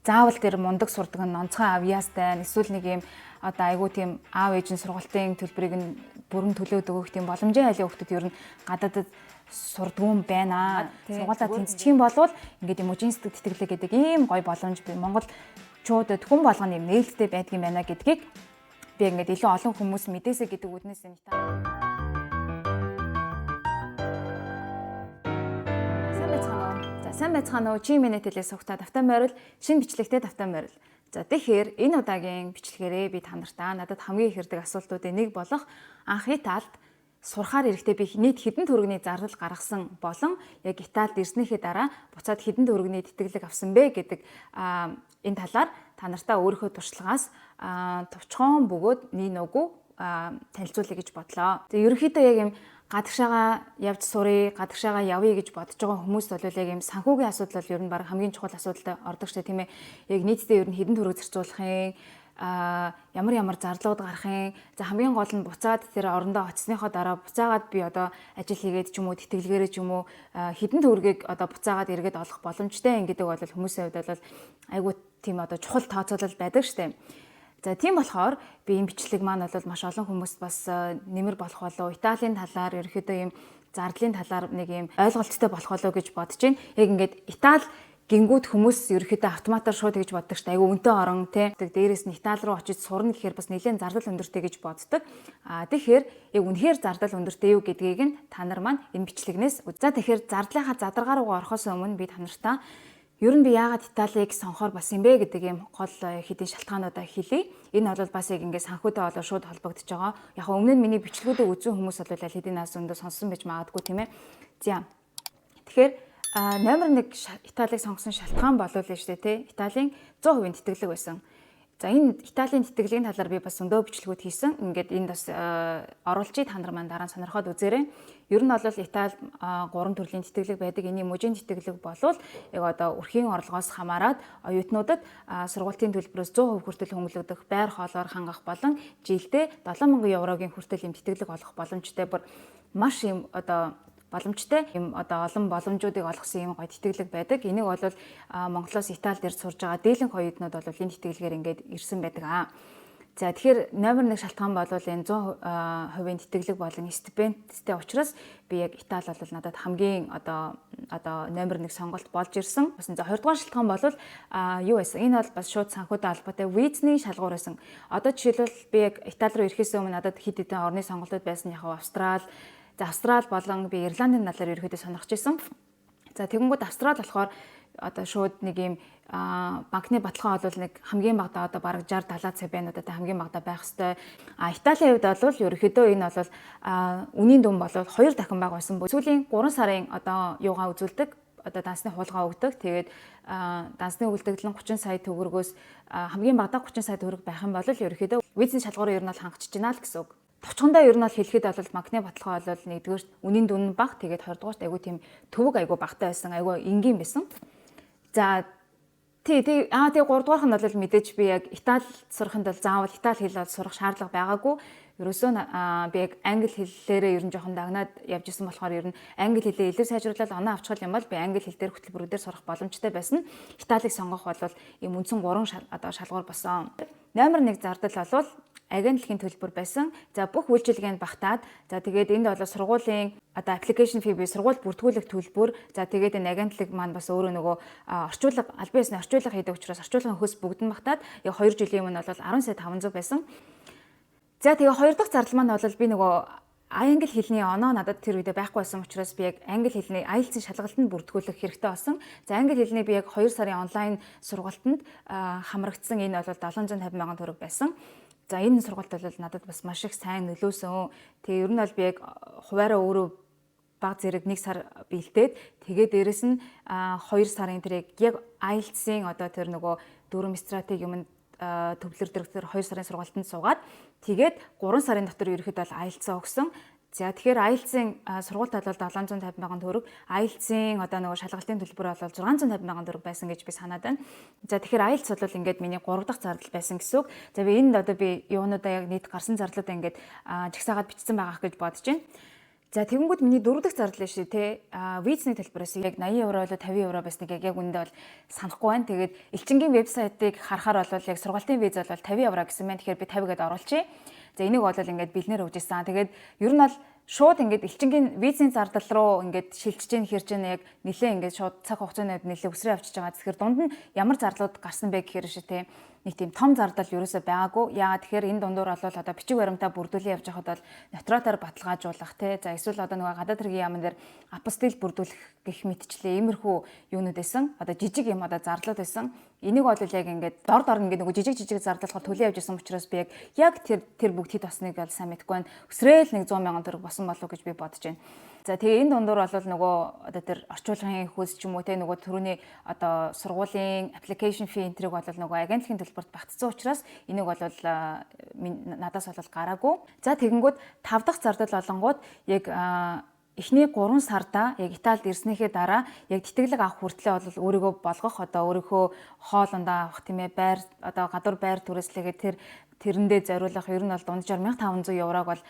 Заавал тэр мундаг сурдаг нь онцгой авьяастай, эсвэл нэг юм одоо айгүй тийм аав ээж нь сургалтын төлбөрийг нь бүрэн төлөөд өгөх тийм боломжийн айлын хүүхдүүд ер нь гадаадад сурдгүй юм байна. Сургуулаа тэнцчих юм болвол ингээд юм үжин тэтгэлэг гэдэг ийм гоё боломж би монголчуудад хүн болгоно юм нээлттэй байдгийн байна гэдгийг би ингээд илүү олон хүмүүс мэдээсэй гэдэг үднээс энэ та. Сайн байцгаана уу? За сайн байцгаана уу? Чи минь телээс сугтаа тавтай морил, шинэ бичлэгтэй тавтай морил. За тэгэхээр энэ удаагийн бичлэгээрээ би та нартаа надад хамгийн их хэрдэг асуултуудын нэг болох анх Италид сурахаар ирэхдээ би нийт хэдэн төгрөгийн зардал гаргасан болон яг Италид ирснийхээ дараа буцаад хэдэн төгрөгийн тэтгэлэг авсан бэ гэдэг энэ талаар та нартаа өөрийнхөө туршлагаас товчхон бөгөөд нэг нүгүү танилцуулъя гэж бодлоо. Тэгээ ерөнхийдөө яг юм гадагшаага явж сурыг, гадагшаага явъя гэж бодож байгаа хүмүүст бол яг юм санхүүгийн асуудал бол ер нь баг хамгийн чухал асуудалд ордог шээ, тийм ээ. Яг нийтдээ ер нь хэдэн төгрөг зарцуулах юм, ямар ямар зарлууд гарах юм. За хамгийн гол нь буцаад тэр орондоо очисныхоо дараа буцаагаад би одоо ажил хийгээд ч юм уу, тэтгэлгээрээ ч юм уу хэдэн төгрөгийг одоо буцаагаад эргээд олох боломжтой юм гэдэг бол хүмүүсийн хувьд бол айгүй тийм одоо чухал тооцоолол байдаг штэ. За тийм болохоор би энэ бичлэг маань бол маш олон хүмүүст бас нэмэр болох болов. Италийн талаар ерөөхдөө ийм зардлын талаар нэг ийм ойлголттой болох болов гэж бодож байна. Яг ингээд Итали гингүүд хүмүүс ерөөхдөө автоматар шууд гэж боддог шүү дээ. Айгу үнэтэй орон тий. Тэг дээрээс нь Итали руу очиж сурна гэхээр бас нэлээд зардал өндөртэй гэж боддог. Тэгэхээр яг үнэхээр зардал өндөртэй юу гэдгийг нь та нар маань энэ бичлэгнээс. За тэгэхээр зардлынхаа задаргаа руугаа орохоос өмнө би та нартаа ер нь би яагаад Италийг сонхоор бас юм бэ гэдэг юм гол хэдийн шалтгаануудаа хэлье. Энэ бол бас яг ингээд санхүүтэй болоо шууд холбогдож байгаа. Яг өмнө нь миний бичлэгүүдийг үзсэн хүмүүс бол аль хэдийн нас өндөө сонссон байж магадгүй тийм ээ. За тэгэхээр номер 1 Италийг сонгосон шалтгаан болов л шүү дээ тий. Италийн 100% тэтгэлэг байсан. За энэ Италийн тэтгэлгийн талаар би бас өндөө бичлэгүүд хийсэн. Ингээд энд бас оруулчих, та нар маань дараа нь сонирхоод үзээрэй. Ер нь бол Итали 3 төрлийн тэтгэлэг байдаг. Энийн мужийн тэтгэлэг болвол яг одоо өрхийн орлогоос хамаарат оюутнуудад сургуулийн төлбөрөөс 100% хүртэл хөнгөлөгдөх, байр хоолоор хангах болон жилдээ 7000 еврогийн хүртэл юм тэтгэлэг олох боломжтой, бүр маш юм одоо боломжтой юм одоо олон боломжуудыг олгосон юм гоё тэтгэлэг байдаг. Энийг бол Монголоос Италид ирж сурж байгаа дийлэнх оюутнууд бол энэ тэтгэлгээр ингээд ирсэн байдаг. За тэгэхээр номер 1 шалтгаан бол энэ 100% тэтгэлэг болон стипендтэй учраас би яг Итали бол надад хамгийн одоо номер 1 сонголт болж ирсэн. За 2 дугаар шалтгаан бол юу байсан? Энэ бол бас шууд санхүүтэй холбоотой визний шалгуур байсан. Одоо жишээлбэл би яг Итали руу ирэхээс өмнө надад хэд хэдэн орны сонголтууд байсан. Яг Австрал, за Австрал болон би Ирландын талаар ерөөхдөө сонирхож исэн. За тэгэнгүүт Австрал болохоор одоо шууд нэг юм банкны баталгаа бол нэг хамгийн багадаа одоо бараг 60 70 цаг байна одоо хамгийн багадаа байх хэвээр. Италийн хувьд бол ерөөхдөө энэ бол үнийн дүн бол 2 дахин бага байсан. Сүүлийн 3 сарын одоо юугаа үзүүлдэг, одоо дансны хуулгаа өгдөг. Тэгээд дансны үлдэгдэл нь 30 сая төгрөгөөс хамгийн багадаа 30 сая төгрөг байх юм бол ерөөхдөө визний шалгуурын ер нь бол хангачиж байна л гэсэн үг. Товчхондоо ер нь бол хэлэхэд бол банкны баталгаа бол нэгдүгээр үнийн дүн нь бага, тэгээд хоёрдугаарт айгүй тийм төвөг айгүй багатай байсан, айгүй энгийн байсан. За тий тий тэгээ гуравдугаарх нь бол мэдээж би яг Итали сурахын тулд заавал Итали хэл бол сурах шаардлага байгаагүй. Ерөөсөө би яг англи хэллээрээ ер нь жоохон дагнаад явж исэн болохоор ер нь англи хэлээ илүү сайжруулаад оноо авчих юм бол би англи хэл дээр хөтөлбөрүүдээр сурах боломжтой байсан. Италийг сонгох бол ийм үндсэн 3 одоо шалгуур болсон. Номер 1 зардал бол агентлагийн төлбөр байсан. За бүх үйлчилгээнд багтаад, за тэгээд энд бол сургуулийн одоо application fee буюу сургууль бүртгүүлэх төлбөр, за тэгээд энэ агентлаг маань бас өөрөө нөгөө орчуулга, албан ёсны орчуулга хийдэг учраас орчуулгын хөлс бүгд нь багтаад яг 2 жилийн өмнө бол 10 сая 500 байсан. За тэгээ хоёр дахь зардал маань бол би нөгөө англи хэлний оноо надад тэр үедээ байхгүй байсан учраас би яг англи хэлний IELTS-ийн шалгалтанд бүртгүүлэх хэрэгтэй болсон. За англи хэлний би яг 2 сарын онлайн сургалтанд хамрагдсан. Энэ бол 750 мянган төгрөг байсан. За энэ сургалт бол надад бас маш их сайн нөлөөсөн. Тэгээ ер нь бол би яг хуваараа өөрөө баг зэрэг 1 сар бэлдээд, тэгээ дээрэс нь 2 сарын тэр яг IELTS-ийн одоо тэр нөгөө дүрм стратеги юмд төвлөрдөг тэр 2 сарын сургалтанд суугаад, тэгээд 3 сарын дотор ерөөхдөө бол IELTS өгсөн. За тэгэхээр IELTS-ийн сургуульд бол 750 мянган төгрөг, IELTS-ийн одоо нөгөө шалгалтын төлбөр бол 650 мянган төгрөг байсан гэж би санаад байна. За тэгэхээр IELTS бол ингээд миний 3 дахь зардал байсан гэсэн үг. За би энд одоо би юунуудаа яг нийт гарсан зардлуудаа ингээд жагсаагаад бичсэн байгаах гэж бодож байна. За, тэгэнгүүт миний дөрөв дэх зардал шүү, те. Визний төлбөрөөс яг 80 евро болоо 50 евро байсныг яг үүндээ бол санахгүй байна. Тэгээд элчингийн вебсайтыг харахаар бол яг сургалтын виз бол 50 евро гэсэн байна. Тэгэхээр би 50 гэдээ оруулчихъя. За, энийг бол ингээд бэлнээр өгч исэн. Тэгээд ер нь бол шууд ингээд элчингийн визийн зардал руу ингээд шилжиж гин хэрж гин яг нилээ ингээд шууд цаг хугацааны хувьд нилээ өсрөө авчиж байгаа. Тэгэхээр дунд нь ямар зардлууд гарсан бэ гэхээр шүү, те, нэг тийм том зардал ерөөсөө байгаагүй. Яагаад тэгэхээр энэ дундуур бол одоо бичиг баримтаа бүрдүүлэн явж байхад бол нотариатаар баталгаажуулах, те. За, эсвэл одоо нөгөө гадаад хэргийн яамн дээр апостил бүрдүүлэх гэх мэтчлээ иймэрхүү юунууд байсан. Одоо жижиг юм одоо зардлууд байсан. Энийг бол яг ингээд дор дор ингээд нөгөө жижиг жижиг зардал төлөө явж исэн учраас би яг тэр бүгд хэд болсныг бол сайн мэдэхгүй байна. Өсрөөл нэг 100 мянган төгрөг босон болов уу гэж би бодож байна. За, тэгээ энэ дундуур бол нөгөө одоо тэр орчуулгын хөлс ч юм уу, те, нөгөө түрүүний одоо сургуулийн application fee энтрийг бол нөгөө агентлагийн төлбөрт багтцсан учраас энийг бол надаас бол гараагүй. За, тэгэнгүүт тав дахь зардал болонгууд яг эхний 3 сарда, яг Италид ирснийхээ дараа яг тэтгэлэг авах хүртлээр бол өөрийгөө болгох, одоо өөрийнхөө хоолундаа авах, тийм ээ, байр, одоо гадуур байр түрээслэгээ тэрэндээ зориулах ер нь бол дунджаар 1500 еврог бол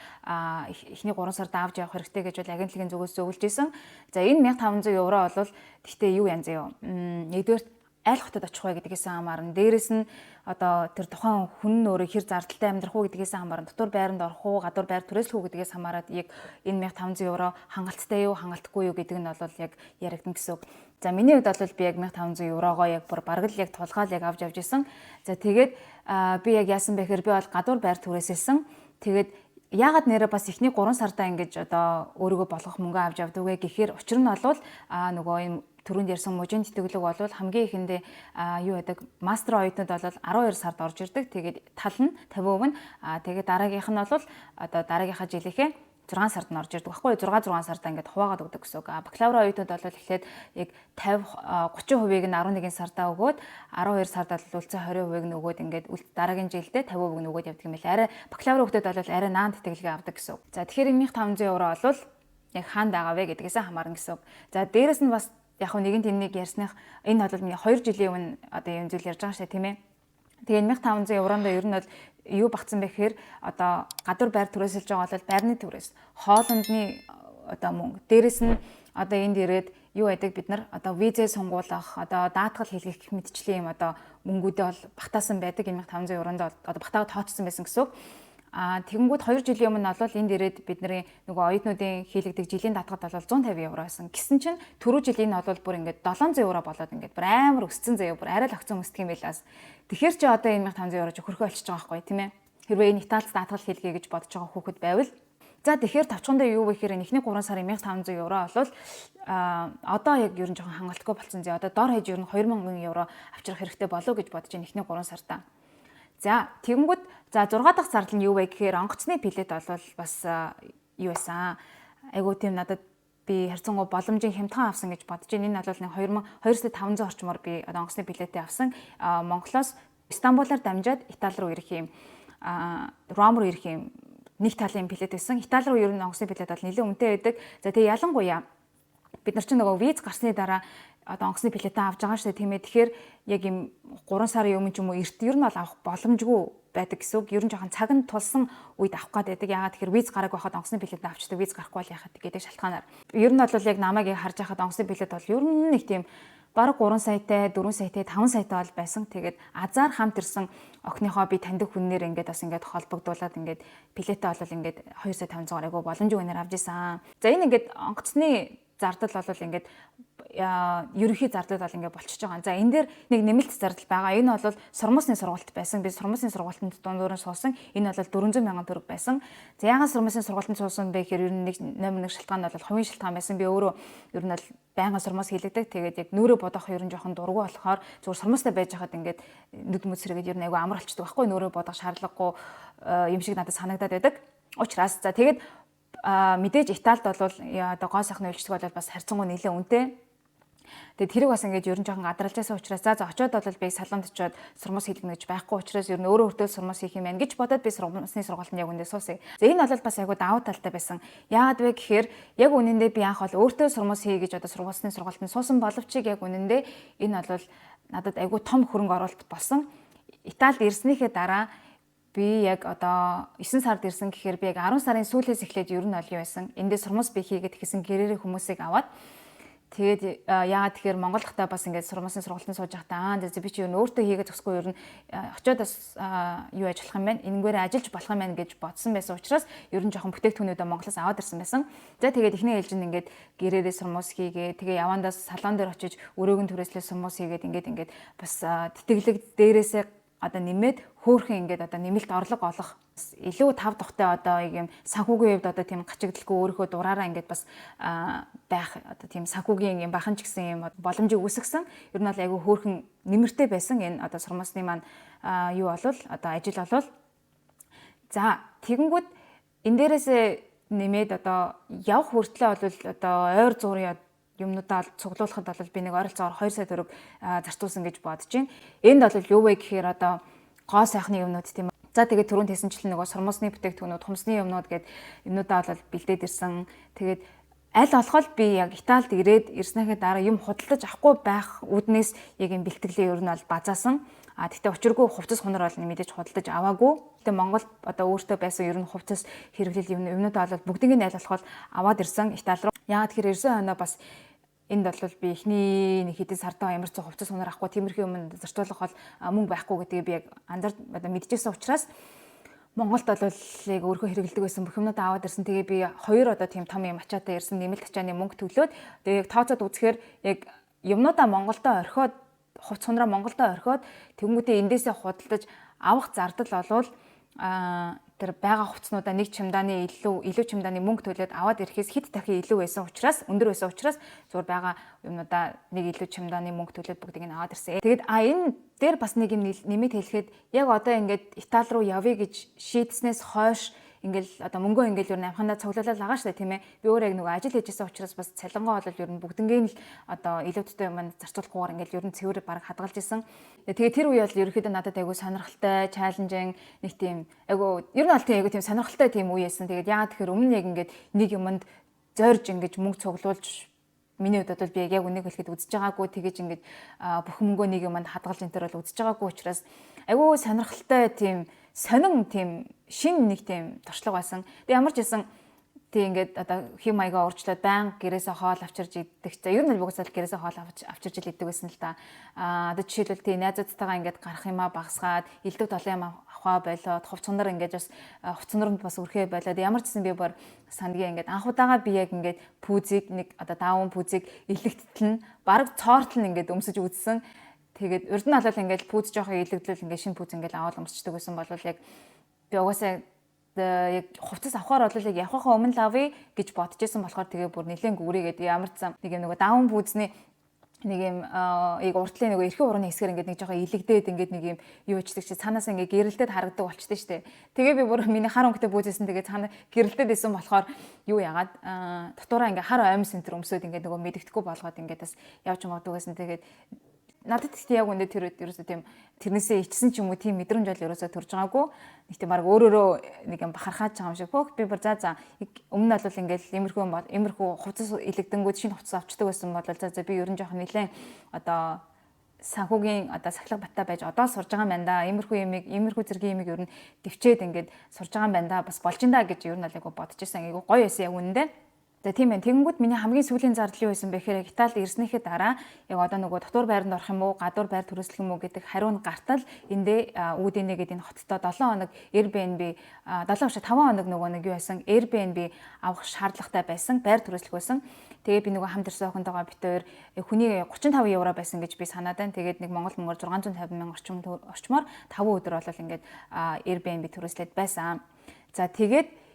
эхний 3 сард авч явах хэрэгтэй гэж бол агентлагийн зүгээс зөвлөж исэн. За, энэ 1500 евро бол гэхдээ юу янз юу? Нэгдүгээр айл хотод очих вэ гэдгээс хамаарна. Дээрэс нь одоо тэр тухайн хүн нь өөрөө хэр зардалтай амьдрах уу гэдгээс хамаарна. Дотор байранд орох уу, гадуур байр түрээслэх үү гэдгээс хамаарат яг энэ 1500 евро хангалттай юу, хангалтгүй юу гэдэг нь бол яг яригдана гэсэн үг. За, миний хувьд бол би яг 1500 еврогоо яг бүр бараг л яг тулгаал яг авч явж исэн. За, тэгээд би яг яасан бэ гэхээр би бол гадуур байр түрээсэлсэн. Тэгээд яагаад нэрэ бас эхний 3 сардаа ингэж одоо өөрийгөө болгох мөнгө авч явдаг вэ гэхээр учир нь бол нөгөө юм түрүүнд ярьсан мужийн тэтгэлэг бол хамгийн ихэндээ юу байдаг, мастер оюутнууд бол 12 сард орж ирдэг. Тэгээд тал нь 50% нь, тэгээд дараагийнх нь бол одоо дараагийнхаа жилийнхээ 6 сард нь орж ирдэг байхгүй, 6 6 сард ингээд хуваагаад өгдөг гэсэн үг. А бакалавр оюутнууд бол эхлээд яг 50 30%-ийг нь 11 сардаа өгөөд, 12 сард бол үлдсэн 20%-ийг нь өгөөд, ингээд дараагийн жилдээ 50% нь өгөөд явдаг юм байна. Арай бакалавр хүүхдүүд бол арай наан тэтгэлгээ авдаг гэсэн үг. За, тэгэхээр 1500 евро бол яг хаана байгаа вэ гэдгээс хамаарна гэсэн үг. За, дээрэс нь бас яг хөө нэгэн тэннийг ярьсных энэ бол миний 2 жилийн өмнө одоо юм зүйл ярьж байгаа шээ, тийм ээ. Тэгээ 1500 еврондоо ер нь бол юу багтсан бэ гэхээр одоо гадуур байр түрээсэлж байгаа бол байрны түрээс, хоолундны одоо мөнгө. Дээрэс нь одоо энд ирээд юу байдаг, бид нар одоо визээ сонгуулах, одоо даатгал хийлгэх гэх мэтчлийн юм одоо мөнгүүдээ бол багтаасан байдаг. 1500 евронд одоо багтаагаа тооцсон байсан гэсэн үг. А тэгэнгүүт 2 жилийн өмнө бол энд ирээд бидний нөгөө оюутнуудын хийлэгдэг жилийн даатгал бол 150 евро байсан. Гэсэн чинь түрүү жилийн нь бол бүр ингээд 700 евро болоод ингээд бүр амар өссөн заяа, бүр арай л огцон өсдөг юм байлаас. Тэгэхээр чи одоо энэ 1500 евро чи хөрхөө олчиж байгаа байхгүй, тийм ээ. Хэрвээ энэ Италид даатгал хийлгэе гэж бодож байгаа хүүхэд байвал. За, тэгэхээр товчхондоо юу вэ гэхээр эхний 3 сарын 1500 евро бол одоо яг ер нь жоохон хангалтгүй болсон зэ. Одоо дор хаяж ер нь 2000 евро авчрах хэрэгтэй болов гэж бодож байна эхний 3 сартаа. За, тэгэнгүүт за 6 дахь зардал нь юу вэ гэхээр онгоцны билет бол бас юу байсан. Айгуу тийм надад би харьцангуй боломжийн хямдхан авсан гэж бодож байна. Энэ бол нэг 2200 500 орчмоор би одоо онгоцны билетээ авсан. Монголоос Стамбулаар дамжаад Итали руу ирэх юм, Ром руу ирэх юм нэг талын билет байсан. Итали руу ер нь онгоцны билет бол нэлээд үнэтэй байдаг. За, тэгээ ялангуяа бид нар чинь нөгөө виз гарсны дараа одоо онгоцны билетээ авч байгаа шүү дээ, тийм ээ. Тэгэхээр яг юм 3 сарын өмнө ч юм уу эрт ер нь бол авах боломжгүй байдаг гэсэн үг. Ер нь жоохон цаг нь тулсан үед авах гээд байдаг. Яагаад тэгэхээр виз гараг байхад онгоцны билет авчдаг, виз гарахгүй бол яхад гэдэг шалтгаанаар. Ер нь бол яг намайг харж байхад онгоцны билет бол ер нь нэг тийм бараг 3 саятай, 4 саятай, 5 саятай бол байсан. Тэгээд азар хамт ирсэн охиныхоо би таньдаг хүннэр ингээд бас ингээд холбогдуулаад ингээд билетээ бол ингээд 2 сая 500 айгу боломжтой үнээр авч исэн. За, энэ ингээд онгоцны зардал бол ингээд ерөнхий зардал бол ингээд болчихж байгаа. За, энэ дээр нэг нэмэлт зардал байгаа. Энэ бол сурмусны сургалт байсан. Би сурмусны сургалтанд дундуур нь суусан. Энэ бол 400 мянган төгрөг байсан. За, яагаад сурмусны сургалтанд суусан бэ гэхээр ер нь нэг номер 1 шалтгаан нь бол хувийн шалтгаан байсан. Би өөрөө ер нь бол байнга сурмус хийлэгдэг. Тэгээд яг нүүрээ бодох ер нь жоохон дургу болохоор зүгээр сурмустай байж хахад ингээд нүд мүд сэргээд ер нь айгүй амар болчдөг байхгүй, нүүрээ бодох шаардлагагүй юм шиг надад санагдаад байдаг. Учраас за, тэгээд мэдээж Италид бол одоо гоо сайхны үйлчлэг бол бас харьцангуй нэлээд үнэтэй. Тэгээд тэрийг бас ингээд ер нь жоохон гадралж байсан учраас за очиод бол би салонд очиод сурмус хийлгэнэ гэж байхгүй учраас ер нь өөрөө өөртөө сурмус хийх юм байна гэж бодоод би сурмусны сургалтанд яг үндэ суусан. За, энэ бол бас айгу давуу талтай байсан. Яагаад вэ гэхээр яг үнэндээ би анх бол өөртөө сурмус хий гэж одоо сургуулсны сургалтанд суусан боловч яг үнэндээ энэ бол надад айгу том хөрөнгө оруулалт болсон. Италид ирснийхээ дараа Би яг одоо 9 сард ирсэн гэхээр би яг 10 сарын сүүлээс эхлээд ер нь бол юу байсан. Эндээ сурмус би хийгээд хийсэн гэрээрээ хүмүүсийг аваад, тэгээд яагаад тэгэхээр Монгол хата бас ингээд сурмуусын сургалтанд сууж байхдаа аа би чи ер нь өөртөө хийгээд зогсохгүй, ер нь очиод бас юу ажиллах юм бэ? Энэнгээр ажиллаж болох юм байна гэж бодсон байсан учраас ер нь жоохон бүтээгдэхүүнүүдээ Монголоос аваад ирсэн байсан. За, тэгээд эхний ээлжинд ингээд гэрээрээ сурмуус хийгээ, тэгээ явандаас салон дээр очиж өрөөг нь түрээслээ сурмуус хийгээд, ингээд бас тэтгэлэг дээрээсээ одоо нэмээд хөөхөн ингээд одоо нэмэлт орлого олох, илүү тав тухтай, одоо юм санхүүгийн хувьд одоо тийм гачигдalгүй, өөрийнхөө дураараа ингээд бас байх, одоо тийм санхүүгийн юм бахан ч гэсэн юм боломжийг үүсгэсэн. Ер нь бол айгүй хөөхөн нэмэртэй байсан энэ одоо сурмусны маань юу болвол одоо ажил болвол. За, тэгэнгүүт энэ дээрээсээ нэмээд одоо явах хүртлээ бол одоо ойр зуурын юмнуудаа цуглуулахад бол би нэг ойролцоогоор 2 сая төгрөг зарцуулсан гэж бодож байна. Энд бол юу вэ гэхээр одоо гоо сайхны юмнууд, тийм. За, тэгээд түрүүнд хэлсэнчлэн нөгөө сурмусны бүтээгдэхүүнүүд, хумсны юмнууд гээд юмнуудаа бол бэлдээд ирсэн. Тэгээд аль болох би яг Италид ирээд ирснийхээ дараа юм худалдаж авахгүй байх үүднээс яг юм бэлтгэлээ ер нь бол базаасан. А тэгтээ учиргүй хувцас хунар бол мэдээж худалдаж аваагүй. Гэтэ Монгол одоо өөртөө байсан ер нь хувцас хэрэглэл юмнуудаа бол бүгднийг нь аль болох аваад ирсэн Итали руу. Яагаад тэгэхээр ирсэн хоноо бас энд бол би эхний нэг хэдэн сардаа ямар ч хувцас хунар авахгүй, тиймэрхүү юм зарцуулах бол мөнгө байхгүй гэдгийг би яг анзаар одоо мэдчихсэн учраас Монголд бол яг өөрөө хэрэглэдэг байсан бүх юмнуудаа аваад ирсэн. Тэгээ би хоёр одоо тийм том юм ачаатай ирсэн, нэмэлт ачааны мөнгө төлөөд, тэгээ яг тооцоод үзэхээр яг юмнуудаа Монголдо орхиод, хувцас хунараа Монголдо орхиод, тэнгуүтээ эндээсээ худалдаж авах зардал болвол тэр байгаа хувцснуудаа нэг чемдааны илүү чемдааны мөнгө төлөөд аваад ирэхээс хэд дахин илүү байсан учраас, өндөр байсан учраас зүгээр байгаа юмнуудаа нэг илүү чемдааны мөнгө төлөөд бүгдийг нь аваад ирсэн. Тэгээд энэ дээр бас нэг юм нэмээд хэлэхэд яг одоо ингээд Итали руу явъя гэж шийдснээс хойш ингээл одоо мөнгөө ингээл ер нь амхандаа цуглуулаад байгаа шүү дээ, тийм ээ. Би өөрөө яг нөгөө ажил хийжсэн учраас бас цалингаа бол ер нь бүгднгийн л одоо илүүттэй юм зарцуулахгүйгээр ингээл ер нь цэвэр баг хадгалж исэн. Тэгээ тэр үе бол ерөөхдөө надад айгүй сонирхолтой, challenging нэг тийм айгүй, ер нь бол тийм айгүй тийм сонирхолтой тийм үе байсан. Тэгээд яагаад тэгэхээр өмнө яг ингээд нэг юмд зорж ингэж мөнгө цуглуулж миний хувьд бол би яг үнийг хэлэхэд үзэж байгаагүй, тэгэж ингээд бүх мөнгөө нэг юмд хадгалж энэ төр бол үзэж байгаагүй учраас айгүй сонирхолтой, тийм сонин, тийм шин нэг тийм туршлага байсан. Тэгээ ямар ч байсан тий ингээд одоо хэм маягаа өөрчлөөд байнга гэрээсээ хоол авчирж идэх. За, ер нь бол угсаал гэрээсээ хоол авчирж ил иддэг байсан л та. Одоо жишээлбэл тий найзуудтайгаа ингээд гарах юмаа багасгаад, элдв долоо юм авахаа болоод, хувц хунар ингээд бас хувц хунарнд бас үрхээ болоод, ямар ч гэсэн би бүр сандгийн ингээд анх удаага би яг ингээд пүүзийг нэг одоо даавн пүүзийг илэгтэл нь бараг цоортол нь ингээд өмсөж үзсэн. Тэгээд урд нь болол ингээд пүүз жоохон илэгдлэл ингээд шинэ пүүз ингээд аваад өмсчдөг байсан бол яг би угаасаа яг хувцас авахар бол яг явахаа өмнө л авъя гэж бодож исэн болохоор тэгээ бүр нэлээд гүрийгээд ямар ч зам нэг юм нөгөө даун пүүзний нэг юм яг уртлын нөгөө эрхэн урууны хэсгээр ингээд нэг жоохон илэгдээд ингээд нэг юм юу ичдэг чи цаанаас ингээд гэрэлтэд харагдаг болчтой штэ. Тэгээ би бүр миний хар өнгөтэй пүүзсэн, тэгээ цаана гэрэлтэд исэн болохоор юу яагаад дотоороо ингээд хар оймс энэ төр өмсөд ингээд нөгөө мэдэгдэхгүй болгоод ингээд бас явж магадгүй гэсэн. Тэгээд надад гэхдээ яг үндэ тэр үед ерөөсөө тийм тэрнээсээ ичсэн ч юм уу тийм мэдрэмж бол ерөөсөө төрж байгаагүй. Нэг тийм баг өөрөөрөө нэг юм бахархаад байгаа юм шиг. Хөөх, би бүр за өмнө нь бол ингээл иймэрхүү хувцас илэгдэнгүүд шинэ хувцас авчдаг байсан бол за би ер нь жоохон нэлээд одоо санхүүгийн одоо сахилга баттай байж одоо сурж байгаа юм байна да. Иймэрхүү юмыг, иймэрхүү зэргийн юмыг ер нь төвчээд ингээд сурж байгаа юм байна да. Бас болж ин да гэж ер нь бол айгу бодож исэн. Айгу гоё байсан яг үнэндээ. За, тийм байна. Тэгэнгүүт миний хамгийн сүүлийн зардал юу байсан бэ гэхээр Италид ирснийхээ дараа яг одоо нөгөө дотуур байранд орох юм уу, гадуур байр түрээслэх юм уу гэдэг хариу нь гартал эндээ Удине гэдэг энэ хоттой 7 хоног Airbnb, 7 биш, 5 хоног нөгөө нэг юу байсан, Airbnb авах шаардлагатай байсан, байр түрээслэх байсан. Тэгээ би нөгөө хамт ирсэн охинтойгоо бит хоёр хүний 35 евро байсан гэж би санаад байна. Тэгээд нэг Монгол мөнгөөр 650 мянга орчмоор 5 өдөр болол ингээд Airbnb түрээслээд байсан. За, тэгээд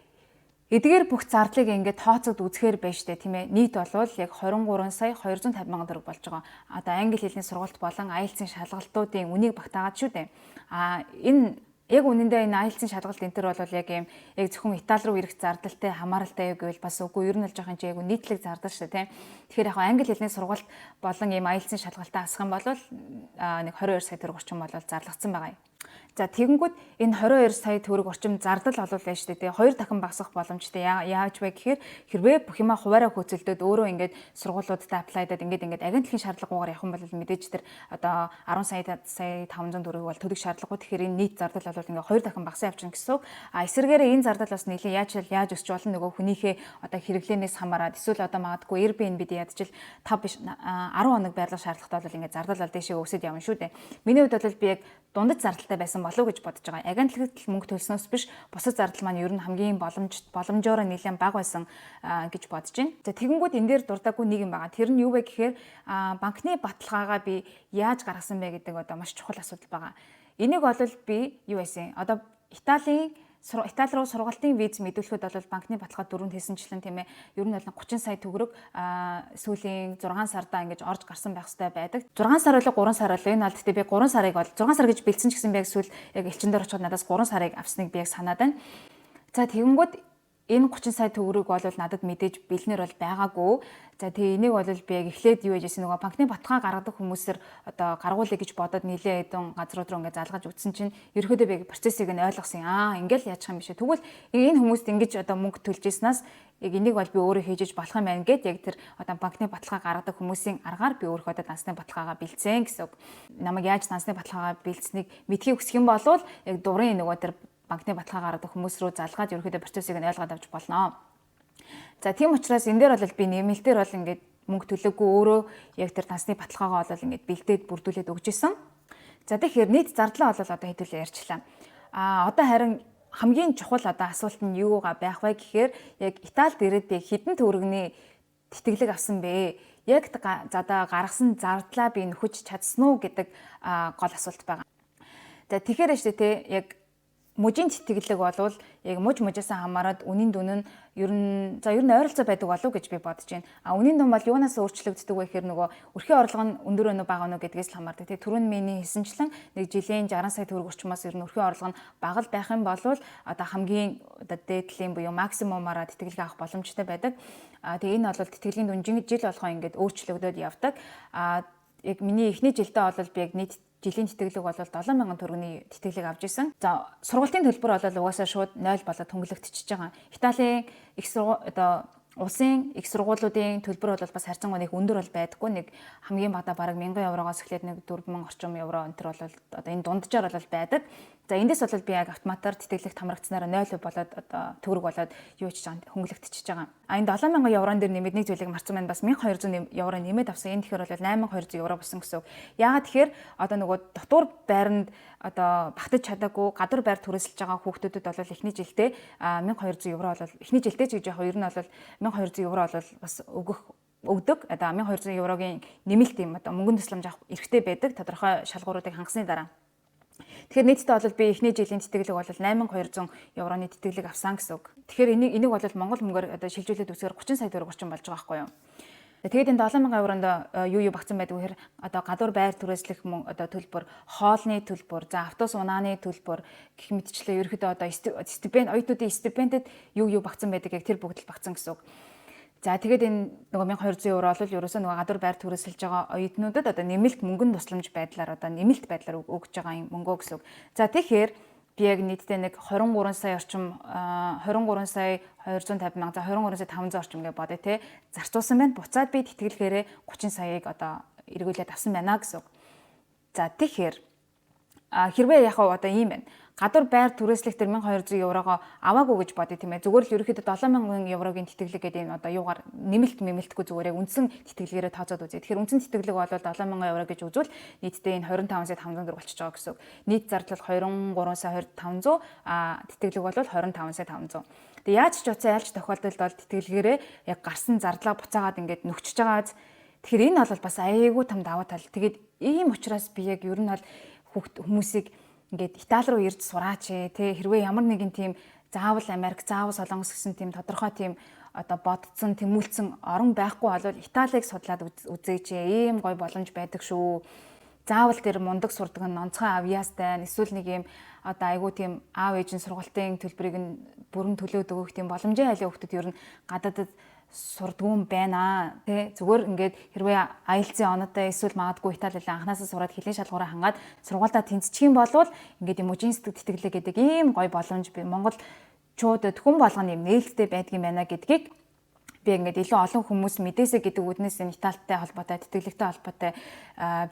эдгээр бүх зардлыг ингээд тооцоод үзэхээр байж штэ, тийм ээ. Нийт болвол яг 23 сая 250 мянган төгрөг болж байгаа. Одоо англи хэлний сургалт болон IELTS-ийн шалгалтуудын үнийг багтаагаад шүү дээ. А энэ яг үнэндээ энэ IELTS-ийн шалгалт энэ төр бол яг юм яг зөвхөн Итали руу ирэх зардалтай хамааралтай юу гэвэл бас үгүй, ер нь л жоохон чи яг нийтлэг зардал шүү дээ, тийм. Тэгэхээр яг англи хэлний сургалт болон ийм IELTS-ийн шалгалтаа асах юм бол нэг 22 сая төгрөг орчим бол зарлагдсан байгаа юм. За, тэгэнгүүт энэ 22 сая төгрөг орчим зардал олвол байж штэ, тэгээ хоёр дахин багасгах боломжтой. Яаж вэ гэхээр хэрвээ бүх юмаа хуваараа хөөцөлдөөд өөрөө ингээд сургуулиудад apply даад ингээд агентлагийн шаардлагагүйгээр явах юм бол мэдээж тэр одоо 10 сая 500 төгрөг бол төлөх шаардлагагүй. Тэгэхээр энэ нийт зардал бол бол ингээ 2 дахин багасаа явчихна гэсэн үг. А эсвэргээрээ энэ зардал бас нэлээд яаж өсч болно, нөгөө хүнийхээ одоо хэрэглээнээс хамаарат, эсвэл одоо магадгүй Airbnb-д ядчил 5 биш 10 хоног байрлах шаардлагатай бол ингээ зардал бол дээшээ өсөд явна шүү дээ. Миний хувьд бол би яг дундаж зардалтай байсан болов уу гэж бодож байгаа. Агентлагт мөнгө төлснөөс биш, бусад зардал маань ер нь хамгийн боломжоор нэлээд бага байсан гэж бодож байна. За, тэгэнгүүт энэ дээр дурдаагүй нэг юм байгаа. Тэр нь юу вэ гэхээр банкны баталгаагаа би яаж гаргасан бэ гэдэг одоо маш чухал асуудал байгаа. Энийг бол би юу байсан? Одоо Итали руу сургалтын виз мэдүүлэхэд бол банкны баталгаа дөрөнд хэлсэнчлэн, тийм ээ, ер нь бол 30 сая төгрөг сүүлийн 6 сардаа ингэж орж гарсан байх хэрэгтэй байдаг. 6 сар болоо 3 сар болоо, энэ бол гэхдээ би 3 сарыг бол 6 сар гэж бэлдсэн ч гэсэн би яг сүүл яг элчин дээр очиход надаас 3 сарыг авсныг би яг санаад байна. За, тэгэнгүүт энэ 30 сая төгрөг бол надад мэдээж бэлнэр бол байгаагүй. За, тэгээ энийг бол би яг эхлээд юу яжсэн, нөгөө банкны баталгаа гаргадаг хүмүүсээр одоо гаргуулъя гэж бодоод нилээ хэдэн газрууд руу ингээд залгаж үтсэн чинь ерөөдөө би процессыг нь ойлгосон. Аа, ингээл яачих юм биш. Тэгвэл энэ хүмүүст ингэж одоо мөнгө төлж ирснээс яг энийг бол би өөрөө хийж болох юм байна гэд яг тэр одоо банкны баталгаа гаргадаг хүмүүсийн аргаар би өөрөө одоо дансны баталгаагаа бэлдсэн гэсэн үг. Намайг яаж дансны баталгаагаа бэлдсэнийг мэдхийг хүсэх юм бол яг дурын нөгөө тэр банкны баталгаа гаргадаг хүмүүс рүү залгаад ерөөхдөө процессыг нь ойлгоод авч болно. За, тийм учраас энэ дээр бол би нэмэлтээр бол ингээд мөнгө төлөөгүй, өөрөө яг тэр дансны баталгаагаа бол ингээд бэлдээд бүрдүүлээд өгч исэн. За, тэгэхээр нийт зардлаа бол одоо хэдүүлээ ярьчлаа. А одоо харин хамгийн чухал одоо асуулт нь юугаа байх вэ гэхээр яг Италид ирээд би хэдэн төгрөгний тэтгэлэг авсан бэ? Яг задаа гаргасан зардлаа би нөхөж чадсан уу гэдэг гол асуулт байгаа. За, тэгэхээр шүү дээ, те, яг мужийн тэтгэлэг болвол яг муж мужаасаа хамаарат үнийн дүн нь ер нь, за, ер нь ойролцоо байдаг болов уу гэж би бодож байна. А үнийн дүн бол юунаас өөрчлөгддөг вэ гэхээр нөгөө өрхийн орлого нь өндөр өнөө бага өнөө гэдгээс л хамаардаг. Тэгээ түрүүн миний хэлсэнчлэн нэг жилийн 60 сая төгрөг орчмоос ер нь өрхийн орлого нь бага л байх юм бол одоо хамгийн одоо дээдлийн буюу максимумаараа тэтгэлэг авах боломжтой байдаг. А тэгээ энэ бол тэтгэлийн дүн жил болгоо ингээд өөрчлөгдөд явдаг. А яг миний эхний жилдээ бол би яг нийт жилийн тэтгэлэг бол 7000 төгрөгийн тэтгэлэг авч исэн. За, сургалтын төлбөр бол угаасаа шууд 0 болоод хөнгөлөгдчихөж байгаа. Италийн их сургууль, одоо улсын их сургуулиудын төлбөр бол бас харьцангуй нэг өндөр бол байдаггүй. Нэг хамгийн багадаа бараг 1000 еврогоос эхлээд нэг 4000 орчим евро энэ төр бол одоо энэ дунджаар бол байдаг. За, эндээс бол би яг автоматар тэтгэлэгт хамрагдсанаараа 0% болоод одоо төгрөг болоод юу ч байгаа, хөнгөлөгдчихөж байгаа. А энэ 7000 еврон дээр нэмээд нэг зүйлийг марцсан байна. Бас 1200 евро нэмээд авсан. Энэ тэгэхээр бол 8200 евро болсон гэсэн үг. Яагаад тэгэхээр одоо нөгөө дотуур байранд одоо багтаж чадаагүй, гадуур байр түрээсэлж байгаа хүүхдүүдэд бол эхний жилдээ 1200 евро бол, эхний жилдээ ч гэж яг ер нь бол 1200 евро бол бас өгдөг. Одоо 1200 еврогийн нэмэлт юм одоо мөнгөн тусламж авах эрхтэй байдаг. Тодорхой шалгууруудыг хангасны дараа. Тэгэхээр нийтдээ бол би эхний жилийн тэтгэлэг бол 8200 евроны тэтгэлэг авсан гэсэн үг. Тэгэхээр энийг бол Монгол мөнгөөр одоо шилжүүлээд үзэхээр 30 сая төгрөг орчим болж байгаа байхгүй юу? Тэгээд энэ 7000 евронд юу юу багцсан байдаг вэ гэхээр одоо гадуур байр түрээслэх одоо төлбөр, хоолны төлбөр, за, автобус унааны төлбөр гэх мэтчлээ ерөөхдөө одоо стипенд, оюутнуудын стипендэд юу юу багцсан байдаг, яг тэр бүгд л багцсан гэсэн үг. За, тэгээд энэ нөгөө 1200 евро бол ерөөсөө нөгөө гадуур байр түрээсэлж байгаа оюутнуудад одоо нэмэлт мөнгөн тусламж байдлаар, одоо нэмэлт байдлаар өгж байгаа юм мөнгөө гэсэн үг. За, тэгэхээр би яг нийтдээ нэг 23 сая орчим, 23 сая 250 мянга, за, 23 сая 500 орчим гэж бодъё те, зарцуулсан байна. Буцаад би тэтгэлгээрээ 30 саяыг одоо эргүүлээд авсан байна гэсэн үг. За, тэгэхээр хэрвээ яг одоо ийм байна, гадуур байр түрээслэх тэр 1200 еврогоо аваагүй гэж бодъё, тийм ээ. Зүгээр л ерөөхдөө 7000 еврогийн тэтгэлэг гэдэг энэ одоо юугаар нэмэлт мэмэлтгүй зүгээр яг үндсэн тэтгэлгээрээ тооцоод үзье. Тэгэхээр үндсэн тэтгэлэг бол 7000 евро гэж үзвэл нийтдээ энэ 25 сая 500 төгрөг болчихж байгаа гэсэн үг. Нийт зардал 23 сая 2500, а тэтгэлэг бол 25 сая 500. Тэгээ яаж ч утсан, ялч тохиолдолд бол тэтгэлгээрээ яг гарсан зардлаа буцаагаад ингээд нөхчөж байгаа. Тэгэхээр энэ бол бас айгүй том давуу тал. Тэгээд ийм учраас би яг ер нь бол хүүхд хүмүүсийг ингээд Итали руу ирж сураач ээ, тэ, хэрвээ ямар нэгэн тийм заавал Америк, заавал Солонгос гэсэн тийм тодорхой тийм одоо бодцсон, тэмүүлсэн орон байхгүй бол Италийг судлаад үзээч ээ, ийм гоё боломж байдаг шүү. Заавал тэр мундаг сурдаг нь онцгой авьяастай, эсвэл нэг юм одоо айгүй тийм аав ээж нь сургалтын төлбөрийг нь бүрэн төлөөд өгөх тийм боломжийн айлын хүүхдүүд ер нь гадаадад сурдгүй юм байна тий. Зүгээр ингээд хэрвээ IELTS-ийн оноотой, эсвэл магадгүй Итали хэлээ анханасаа сураад хэлийн шалгуураа хангаад сургуульдаа тэнцчих юм болвол ингээд юм мужийн тэтгэлэг гэдэг ийм гоё боломж би монголчуудад хүн болгоно юм нээлттэй байдгийн байна гэдгийг Би ингээд илүү олон хүмүүс мэдээсэй гэдэг үүднээс энэ Италитай холбоотой, тэтгэлэгтэй холбоотой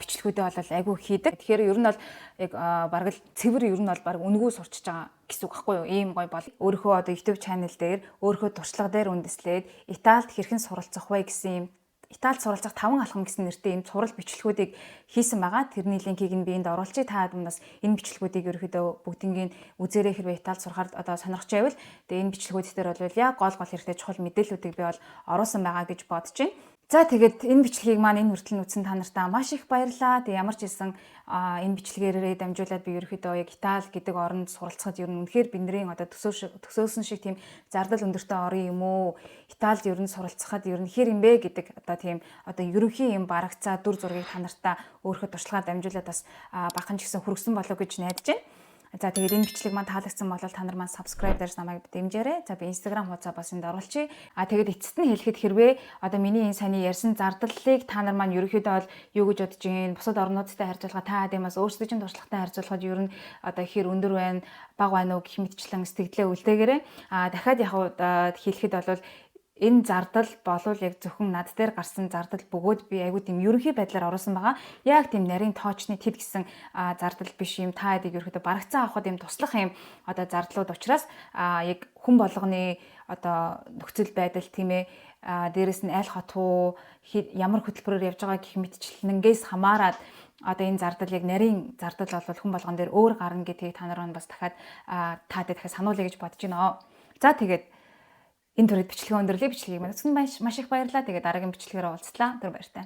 бичлэгүүдээ бол айгүй хийдэг. Тэгэхээр ер нь бол яг бараг л цэвэр ер нь бол бараг үнэгүй сурчиж байгаа гэсэн үг байхгүй юу? Ийм гоё бол өөрийнхөө одоо YouTube channel дээр өөрийнхөө туршлага дээр үндэслээд Италид хэрхэн суралцах вэ гэсэн юм, Италид суралцах 5 алхам гэсэн нэртэй ийм цуврал бичлэгүүдийг хийсэн байгаа. Тэрний линкийг нь би энд оруулчих. Та бас энэ бичлэгүүдийг ерөөхдөө бүгднийг үзээрэй, хэрвээ Италид сурахаар одоо сонирхож байвал. Тэгээ энэ бичлэгүүд дээр бол яг гол гол хэрэгтэй чухал мэдээллүүдийг би бол оруулсан байгаа гэж бодож байна. За, тэгээд энэ бичлэгийг маань энэ хүртэл нь үзсэн та нартай маш их баярлалаа. Тэгээ ямар ч хэлсэн энэ бичлэгээрээ дамжуулаад би ерөөхдөө яг Итали гэдэг оронд суралцахад ер нь үнэхээр бидний одоо төсөөлсөн шиг тийм зардал өндөртэй орон юм уу? Италид ер нь суралцахад ер нь хэр юм бэ гэдэг одоо тийм одоо ерөнхий юм барагцаа дүр зургийг та нартай өөрийнхөө туршлагаар дамжуулаад бас бахан ч гэсэн хүргэсэн болов гэж найдаж байна. За, тэгээд энэ бичлэг маань таалагдсан бол та нар маань subscribe дарж намайг дэмжээрэй. За, би Instagram хуудасаа бас энд оруулчихъя. А тэгээд эцэст нь хэлэхэд, хэрвээ одоо миний энэ саяны ярьсан зардлыг та нар маань ерөнхийдөө бол юу гэж бодож байна? Бусад орнуудтай харьцуулахад, та хэдийн бас өөрсдийн чинь туршлагатай харьцуулахад ер нь одоо хэр өндөр байна, бага байна уу гэх мэтчлэн сэтгэлдээ үлдээгээрэй. А дахиад яг хэлэхэд бол энэ зардал болвол яг зөвхөн над дээр гарсан зардал бөгөөд би айгүй тийм ерөнхий байдлаар оруулсан байгаа. Яг тийм нарийн тоочны тэд гэсэн зардал биш юм. Та хэдийг ерөнхийдөө барагцаа авахад юм туслах юм одоо зардлууд учраас яг хүн болгоны одоо нөхцөл байдал, тийм ээ, дээрэс нь аль хот руу ямар хөтөлбөрөөр явж байгаа гэх мэтчлэнгээс хамаарат одоо энэ зардал, яг нарийн зардал бол хүн болгон дээр өөр гарна гэдгийг та нар бас дахиад та дахиад сануулъя гэж бодож байна. За, тэгээд энэ түрээд бичлэгээ өндөрлөе. Бичлэгийг маань маш их баярлалаа. Тэгээд дараагийн бичлэгээр уулзлаа. Түр баяртай.